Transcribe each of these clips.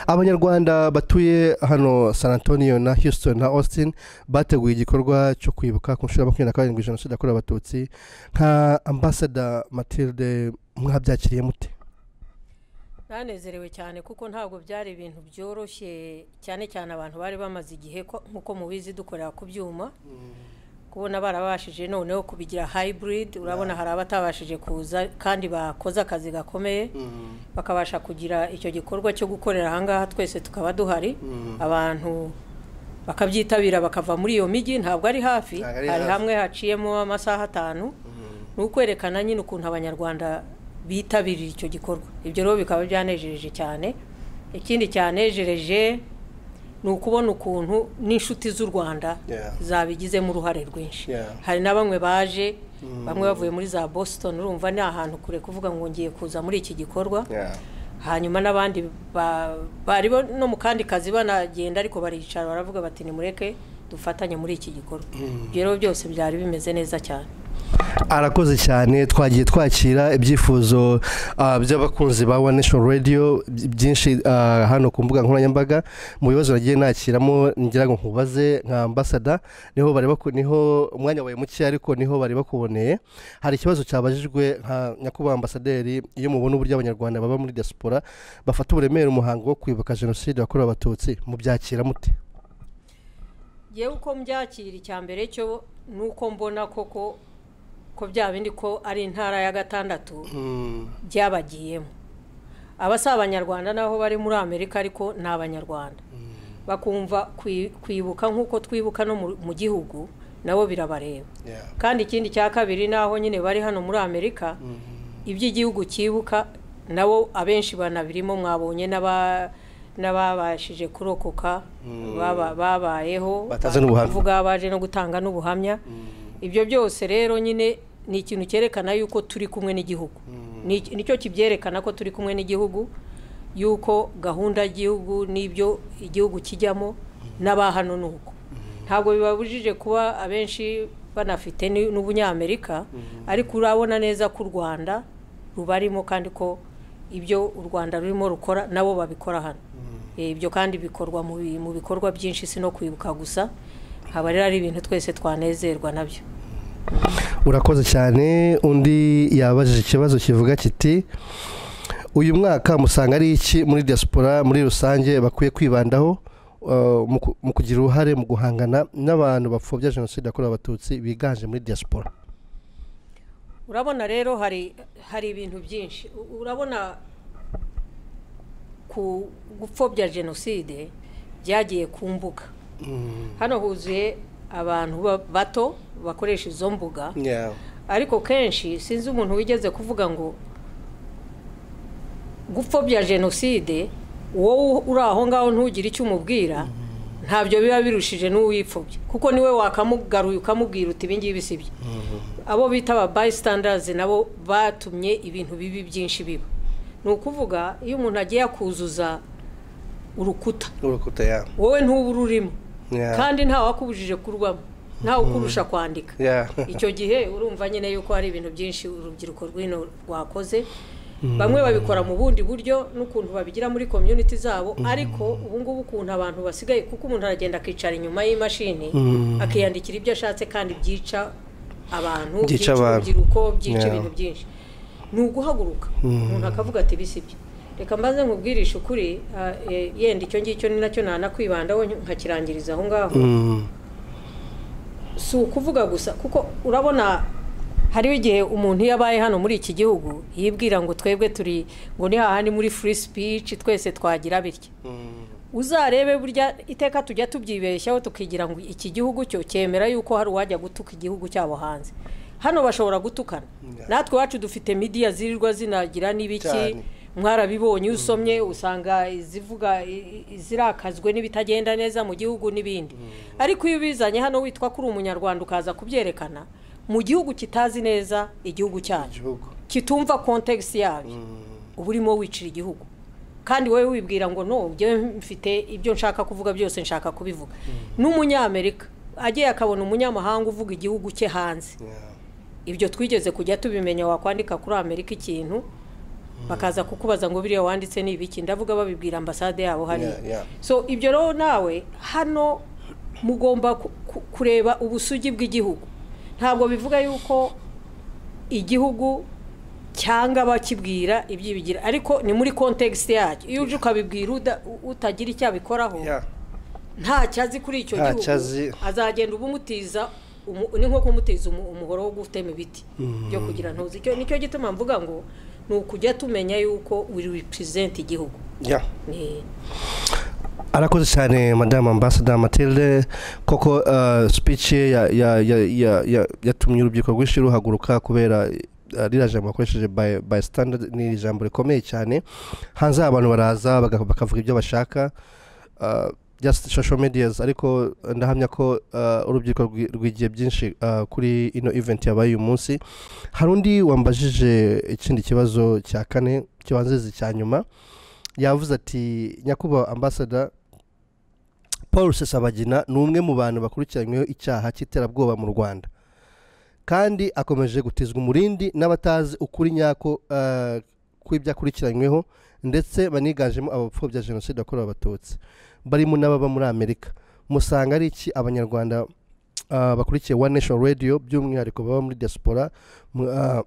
Abanyarwanda batuye hano San Antonio na Houston na Austin bateguye igikorwa cyo kwibuka ku nshuro ya 27 jenoside yakorewe Abatutsi. Nka Ambassador Mathilde, mwabyakiriye mute? Nanezerewe cyane, kuko ntabwo byari ibintu byoroshye, cyane cyane abantu bari bamaze igihe nk'uko mubizi dukorera ku byuma, kubona barabashije noneho kubigira hybrid. Urabona hari abatabashije kuza kandi bakoze akazi gakomeye, bakabasha kugira icyo gikorwa cyo gukorera ahangaha twese tukaba duhari, abantu bakabyitabira bakava muri iyo mijyi, ntabwo ari hafi, Ntabwo ari hari hafi. hamwe haciyemo amasaha 5. Ni ukwerekana nyine ukuntu Abanyarwanda bitabiriye icyo gikorwa. Ibyo rero bikaba byanejereje cyane. Ikindi cyanejereje ni ukubona ukuntu n'inshuti z'u Rwanda zabigizemo uruhare rwinshi. Hari na bamwe baje, bamwe bavuye muri za Boston, urumva ni ahantu kure kuvuga ngo ngiye kuza muri iki gikorwa. Hanyuma n'abandi bari no mu kandi kazi banagenda, ariko baricara baravuga bati nimureke dufatanye muri iki gikorwa. Ibyo rero byose byari bimeze neza cyane. Arakoze cyane. Twagiye twakira ibyifuzo by'abakunzi ba One Nation Radio byinshi hano ku mbuga nkoranyambaga. Mu bibazo nagiye nakiramo, ngira ngo nkubaze nka ambassador, niho bari niho umwanya wawe muke, ariko niho bari bakuboneye. Hari ikibazo cyabajijwe: nka nyakubahwa ambasaderi, iyo mubona uburyo Abanyarwanda baba muri diaspora bafata uburemere umuhango wo kwibuka jenoside yakorewe Abatutsi, mubyakira mute? Yewe, uko mbyakira, icya mbere cyo ni uko mbona koko ko bya bindi ko ari intara ya gatandatu byabagiyemo. Aba si Abanyarwanda naho bari muri Amerika, ariko ni Abanyarwanda, bakumva kwibuka nk'uko twibuka no mu gihugu, nabo birabareba. Kandi ikindi cya kabiri, naho nyine bari hano muri Amerika, iby'igihugu cyibuka nabo abenshi banabirimo. Mwabonye n'ababashije kurokoka babayeho Batanze n'ubuhamya. Kuvuga baje no gutanga n'ubuhamya. Ibyo byose rero nyine ni ikintu cyerekana yuko turi kumwe n'igihugu. Nicyo kibyerekana ko turi kumwe n'igihugu, yuko gahunda y'igihugu n'ibyo igihugu kijyamo n'abahano. Ni uko ntabwo bibabujije kuba abenshi banafite n'ubunyamerika, ariko urabona neza ko u Rwanda rubarimo, kandi ko ibyo u Rwanda rurimo rukora nabo babikora hano. Ibyo kandi bikorwa mu bikorwa byinshi, si no kwibuka gusa. Haba rero ari ibintu twese twanezerwa nabyo. Urakoze cyane. Undi yabajije ikibazo kivuga kiti: uyu mwaka musanga ari iki muri diaspora muri rusange bakwiye kwibandaho mu kugira uruhare mu guhangana n'abantu bapfobya jenoside yakorewe Abatutsi biganje muri diaspora? Urabona rero hari ibintu byinshi. Urabona ku gupfobya jenoside byagiye ku mbuga, hano huzuye abantu bato bakoresha izo mbuga, ariko kenshi sinzi umuntu wigeze kuvuga ngo gupfobya jenoside, wowe uri aho ngaho ntugire icyo umubwira, ntabyo biba birushije n'uwipfobya, kuko niwe wakamugaruye ukamubwira uti ibi ngibi si byo. Abo bita aba bystanders nabo batumye ibintu bibi byinshi biba. Ni ukuvuga iyo umuntu agiye akuzuza urukuta, urukuta ya wowe ntuba ururimo, kandi ntawakubujije kurwamo, ntawe ukurusha kwandika. Icyo gihe urumva nyine yuko hari ibintu byinshi urubyiruko rw'ino rwakoze. Bamwe babikora mu bundi buryo n'ukuntu babigira muri community zabo, ariko ubu ngubu ukuntu abantu basigaye, kuko umuntu aragenda akicara inyuma y'imashini akiyandikira ibyo ashatse, kandi byica abantu, Byica byica abantu. urubyiruko, byica ibintu byinshi. Ni uguhaguruka umuntu akavuga ati ibi si byo. Reka mbaze nkubwirishe ukuri, yenda icyo ngicyo ni nacyo nanakwibandaho nkakirangiriza aho ngaho. Si ukuvuga gusa, kuko urabona hariho igihe umuntu iyo abaye hano muri iki gihugu yibwira ngo twebwe turi ngo ni hahandi muri free speech, twese twagira bitya. Uzarebe burya iteka tujya tubyibeshyaho, tukigira ngo iki gihugu cyo cyemera yuko hari uwajya gutuka igihugu cyabo hanze. Hano bashobora gutukana, natwe iwacu dufite media zirirwa zinagira n'ibiki. Mwarabibonye, iyo usomye usanga izivuga izirakazwe n'ibitagenda neza mu gihugu n'ibindi, ariko iyo ubizanye hano witwa ko uri Umunyarwanda, ukaza kubyerekana mu gihugu kitazi neza igihugu cyanyu, igihugu kitumva context yabyo, uba urimo wicira igihugu, kandi wowe wibwira ngo no njyewe mfite ibyo nshaka kuvuga byose, nshaka kubivuga. N'Umunyamerika agiye akabona umunyamahanga uvuga igihugu cye hanze, ibyo twigeze kujya tubimenya, wakwandika kuri Amerika ikintu Bakaza kukubaza ngo biriya wanditse ni ibiki, ndavuga babibwira ambasade yabo hariya. So ibyo rero nawe hano mugomba kureba ubusugi bw'igihugu. Ntabwo bivuga yuko igihugu cyangwa bakibwira ibyibigira, ariko ni muri context yacyo. Iyo uje ukabibwira utagira icyo abikoraho, ntacyo azi kuri icyo Ntacyo gihugu, azi. azagenda ubumutiza ni nko kumutiza umuhoro wo gutema ibiti byo kugira ntuzi. Icyo nicyo gituma mvuga ngo ni ukujya tumenya yuko we represent igihugu. Ni Arakoze cyane Madame Ambassador Mathilde. Koko speech ye yatumye urubyiruko rwinshi ruhaguruka, kubera ririya jambo bakoresheje by standard ni ijambo rikomeye cyane. Hanze abantu baraza bakavuga ibyo bashaka, just social medias, ariko ndahamya ko urubyiruko rwigiye byinshi kuri ino event yabaye uyu munsi. Hari undi wambajije ikindi kibazo cya kane kibanziriza icya nyuma. Yavuze ati: "Nyakubahwa Ambassador, Paul Rusesabagina ni umwe mu bantu bakurikiranyweho icyaha cy'iterabwoba mu Rwanda, kandi akomeje gutizwa umurindi n'abatazi ukuri nyako kw'ibyo akurikiranyweho, ndetse baniganjemo abapfobya jenoside yakorewe Abatutsi, barimo n'ababa muri Amerika. Musanga ari iki Abanyarwanda bakurikiye One Nation Radio, by'umwihariko baba muri diaspora,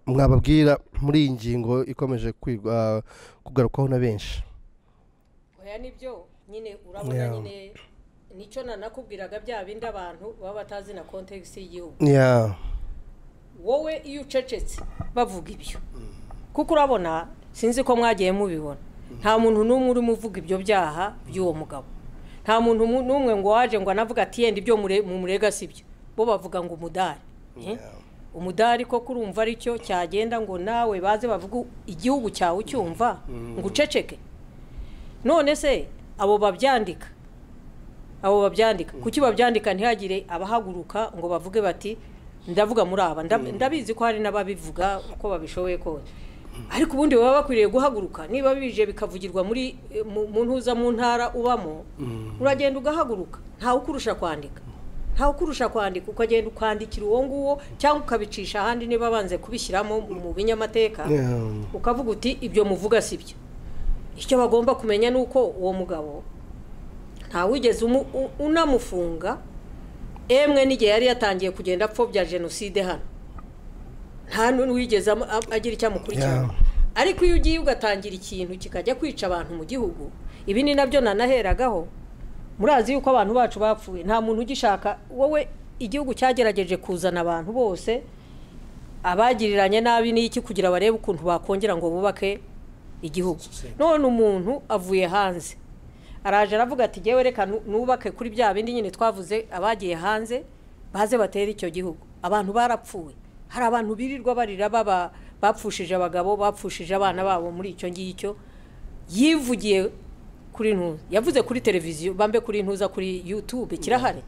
mwababwira muri iyi ngingo ikomeje kugarukwaho na benshi?" Oya, nibyo nyine, urabona, nyine nicyo nanakubwiraga, bya bindi abantu baba batazi na context y'igihugu. Wowe iyo ucecetse bavuga ibyo, kuko urabona, sinzi ko mwagiye mubibona, nta muntu n'umwe urimo uvuga ibyo byaha by'uwo mugabo. Nta muntu n'umwe ngo waje ngo anavuga ati yenda ibyo mumurega si byo. Bo bavuga ngo umudari. Eh? Umudari koko urumva aricyo cyagenda ngo nawe baze bavuga igihugu cyawe ucyumva ngo uceceke? None se abo babyandika kuki babyandika ntihagire abahaguruka ngo bavuge bati ndavuga muri aba? Ndabizi ko hari n'ababivuga uko babishoboye kose, ariko ubundi baba bakwiriye guhaguruka. Niba bije bikavugirwa muri mu ntuza, mu ntara ubamo, uragenda ugahaguruka. Ntawe ukurusha kwandika, ntawe ukurusha kwandika. Ukagenda ukandikira uwo nguwo cyangwa ukabicisha ahandi niba banze kubishyiramo mu binyamateka, ukavuga uti ibyo muvuga si byo. Icyo bagomba kumenya ni uko uwo mugabo ntawigeze unamufunga. Emwe, n'igihe yari yatangiye kugenda apfobya jenoside hano, nta n'uwigeze agira icyo amukurikirana. Ariko iyo ugiye ugatangira ikintu kikajya kwica abantu mu gihugu, ibi ni nabyo nanaheragaho. Murazi yuko abantu bacu bapfuye, nta muntu ugishaka. Wowe, igihugu cyagerageje kuzana abantu bose abagiriranye nabi n'iki kugira barebe ukuntu bakongera ngo bubake igihugu. None umuntu avuye hanze araje aravuga ati ngewe reka nubake kuri bya bindi nyine twavuze. Abagiye hanze baze batere icyo gihugu. Abantu barapfuye, hari abantu birirwa barira baba bapfushije abagabo, bapfushije abana babo muri icyo ngicyo. Yivugiye kuri ntuza, yavuze kuri televiziyo, bambe kuri ntuza, kuri YouTube kirahari.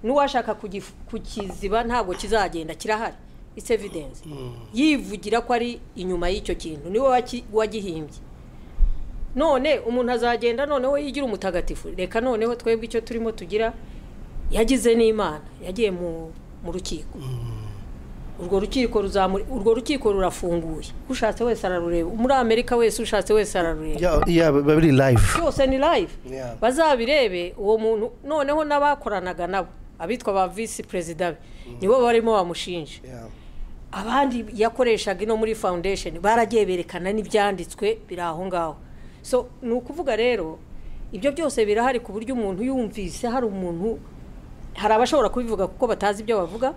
N'uwashaka kukiziba ntabwo kizagenda, kirahari, it's evidence. Yivugira ko ari inyuma y'icyo kintu, niwe wagihimbye. None umuntu azagenda noneho yigira umutagatifu. Reka noneho twebwe icyo turimo tugira, yagize n'Imana yagiye mu rukiko. Urwo rukiko ruzamuri, urwo rukiko rurafunguye, ushatse wese ararureba, muri Amerika wese ushatse wese ararureba. Yeah, biba biri live. Byose ni live. Bazabirebe uwo muntu. Noneho n'abakoranaga nabo, abitwa ba visi perezida be, nibo barimo bamushinja. Abandi yakoreshaga ino muri foundation baragiye berekana n'ibyanditswe biri aho ngaho. So ni ukuvuga rero ibyo byose birahari, ku buryo umuntu yumvise hari umuntu, hari abashobora kubivuga kuko batazi ibyo bavuga,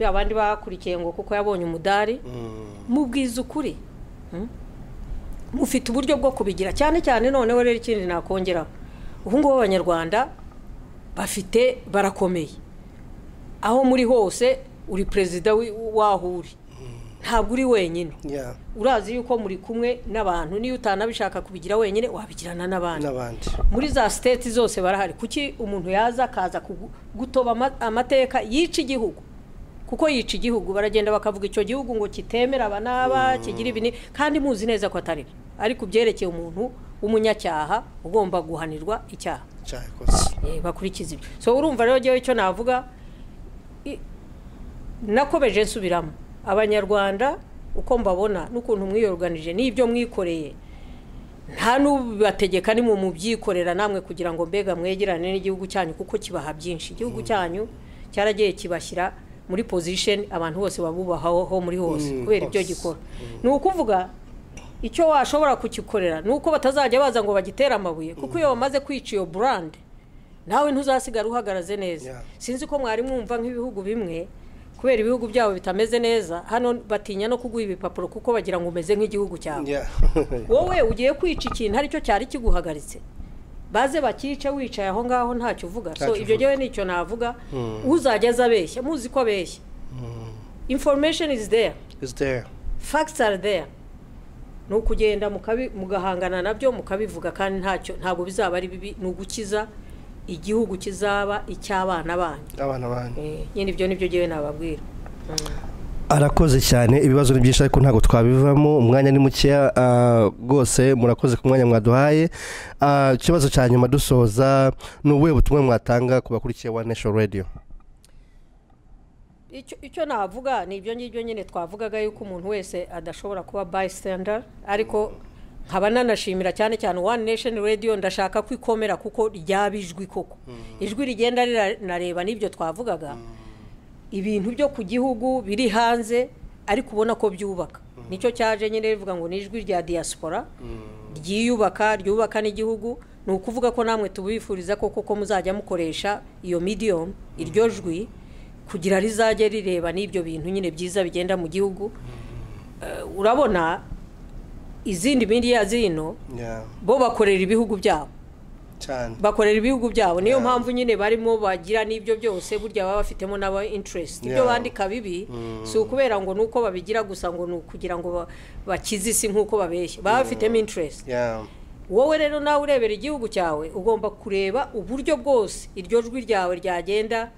abandi bakurikiye ngo kuko yabonye umudari. Mubwiza ukuri. Mufite uburyo bwo kubigira cyane cyane. Noneho rero ikindi nakongeraho, ubu ngubu Abanyarwanda bafite, barakomeye. Aho muri hose uri perezida w'aho uri, ntabwo uri wenyine. Urazi yuko muri kumwe n'abantu. Niyo utanabishaka kubigira wenyine, wabigirana n'abandi. N'abandi. Muri za state zose barahari. Kuki umuntu yaza akaza gutoba amateka yica igihugu? Kuko yica igihugu, baragenda bakavuga icyo gihugu ngo kitemera aba n'aba, kigira ibi kandi muzi neza ko atari byo. Ariko byerekeye umuntu w'umunyacyaha ugomba guhanirwa icyaha Cyakoze. Bakurikiza ibyo. So urumva rero njyewe icyo navuga, nakomeje nsubiramo, Abanyarwanda Uko mbabona n'ukuntu mwiyoruganije n'ibyo mwikoreye, nta n'ubategeka, ni mu mubyikorera namwe kugira ngo mbega mwegerane n'igihugu cyanyu, kuko kibaha byinshi. Igihugu cyanyu cyaragiye kibashyira muri position abantu bose babubahaho ho muri hose kubera ibyo gikora. Ni ukuvuga icyo washobora kukikorera ni uko batazajya baza ngo bagitere amabuye, kuko iyo bamaze kwica iyo brand, nawe ntuzasigara uhagaraze neza. Sinzi ko mwari mwumva nk'ibihugu bimwe, kubera ibihugu byabo bitameze neza, hano batinya no kuguha ibipapuro kuko bagira ngo umeze nk'igihugu cyawe. Wowe ugiye kwica ikintu aricyo cyari kiguhagaritse, baze bakice wicaye aho ngaho ntacyo uvuga. So Ntacyo ibyo uvuga. Ngewe nicyo navuga. Uzajya aza abeshya, muzi ko abeshya, information is there. Is there. Facts are there. Ni ukugenda mugahangana nabyo, mukabivuga, kandi ntacyo, ntabwo bizaba ari bibi. Ni ugukiza igihugu kizaba icy'abana banyu. Abana banyu. Nyine ibyo nibyo ngewe nababwira. Arakoze cyane. Ibibazo ni byinshi ariko ntabwo twabivamo, umwanya ni mukeya. Rwose murakoze ku mwanya mwaduhaye. Ikibazo cya nyuma dusoza, ni ubuhe butumwa mwatanga ku bakurikiye One Nation Radio? Icyo navuga ni ibyo ngibyo nyine twavugaga, yuko umuntu wese adashobora kuba bystander, ariko nkaba nanashimira cyane cyane One Nation Radio. Ndashaka ko ikomera kuko ryaba ijwi koko, ijwi rigenda rinareba n'ibyo twavugaga, ibintu byo ku gihugu biri hanze ariko ubona ko byubaka. Nicyo cyaje nyine bivuga ngo ni ijwi rya diaspora ryiyubaka, ryubaka n'igihugu. Ni ukuvuga ko namwe tubifuriza ko koko muzajya mukoresha iyo medium, iryo jwi, kugira rizajye rireba n'ibyo bintu nyine byiza bigenda mu gihugu. Urabona izindi media zino, bo bakorera ibihugu byabo. Cyane. Bakorera ibihugu byabo, niyo mpamvu nyine barimo bagira n'ibyo byose. Burya baba bafitemo n'aba interest. Ibyo bandika bibi si ukubera ngo nuko babigira gusa ngo ni ukugira ngo bakize isi nk'uko babeshya, baba bafitemo interest. Wowe rero nawe urebera igihugu cyawe, ugomba kureba uburyo bwose iryo jwi ryawe ryagenda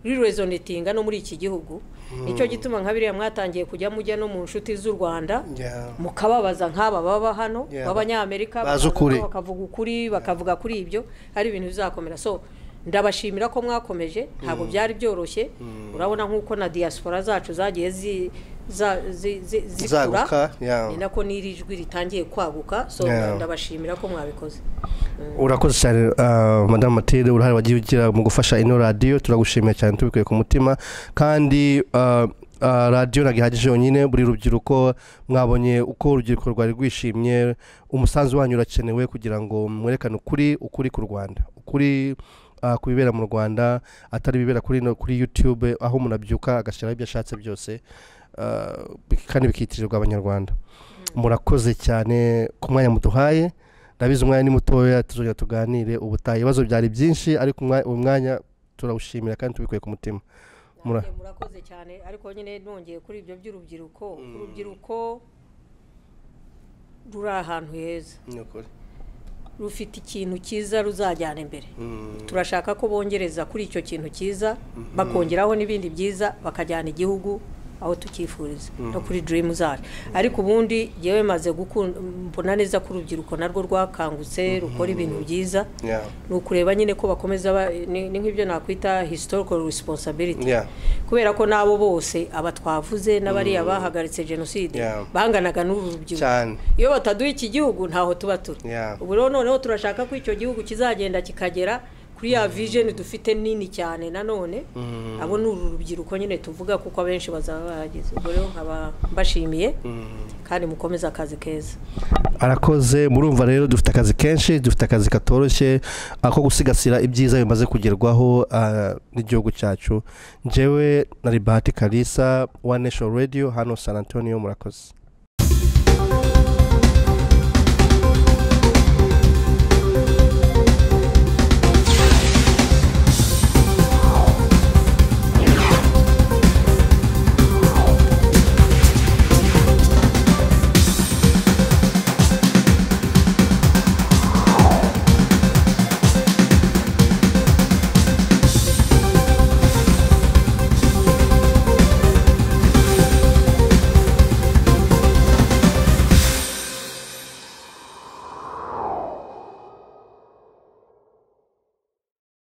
riresonatinga no muri iki gihugu. Nicyo gituma nka biriya mwatangiye kujya mujya no mu nshuti z'u Rwanda, mukababaza nk'aba baba hano b'Abanyamerika, Bazi ukuri. bakavuga ukuri, bakavuga kuri ibyo, ari ibintu bizakomera. So ndabashimira ko mwakomeje, ntabwo byari byoroshye. Urabona nk'uko na diaspora zacu zagiye zikura, Zaguka, yeah. ni nako n'iri jwi ritangiye kwaguka. So ndabashimira ko mwabikoze. Urakoze cyane, Madamu Mathilde, uruhare wagiye ugira mu gufasha ino radiyo, turagushimiye cyane tubikuye ku mutima. Kandi radiyo ntabwo ihagije yonyine. Buri rubyiruko, mwabonye uko urubyiruko rwari rwishimye. Umusanzu wanyu urakenewe kugira ngo mwerekane ukuri, ukuri ku Rwanda, ukuri ku bibera mu Rwanda, atari ibibera kuri no, kuri YouTube, aho umuntu abyuka agashyiraho ibyo ashatse byose, kandi bikitirirwa Abanyarwanda. Murakoze cyane ku mwanya muduhaye. Ndabizi umwanya ni mutoya, tuzongera tuganire ubutaha. Ibibazo byari byinshi, ariko umwanya turawushimira kandi tubikuye ku mutima. Namwe murakoze cyane. Ariko nyine nongeye kuri ibyo by'urubyiruko, urubyiruko ruri ahantu heza, rufite ikintu cyiza ruzajyana imbere. Turashaka ko bongereza kuri icyo kintu cyiza, bakongeraho n'ibindi byiza, bakajyana igihugu aho tukifuriza no kuri dream zacu. Ariko ubundi yewe maze gukunda, mbona neza ko urubyiruko narwo rwakangutse, rukora ibintu byiza. Ni ukureba nyine ko bakomeza ni nk'ibyo nakwita historical responsibility, kubera ko n'abo bose aba twavuze n'abariya bahagaritse jenoside banganaga n'uru rubyiruko. Iyo bataduha iki gihugu, ntaho tuba turi. Ubu rero noneho turashaka ko icyo gihugu kizagenda kikagera kuri ya vision dufite nini cyane. Nanone abo ni uru rubyiruko nyine tuvuga, kuko abenshi bazaba bahageze. Ubwo rero nkaba mbashimiye, kandi mukomeze akazi keza. Arakoze. Murumva rero dufite akazi kenshi, dufite akazi katoroshye ako gusigasira ibyiza bimaze kugerwaho n'igihugu cyacu. Njyewe na Bahati Kalisa, One Nation Radio hano San Antonio. Murakoze.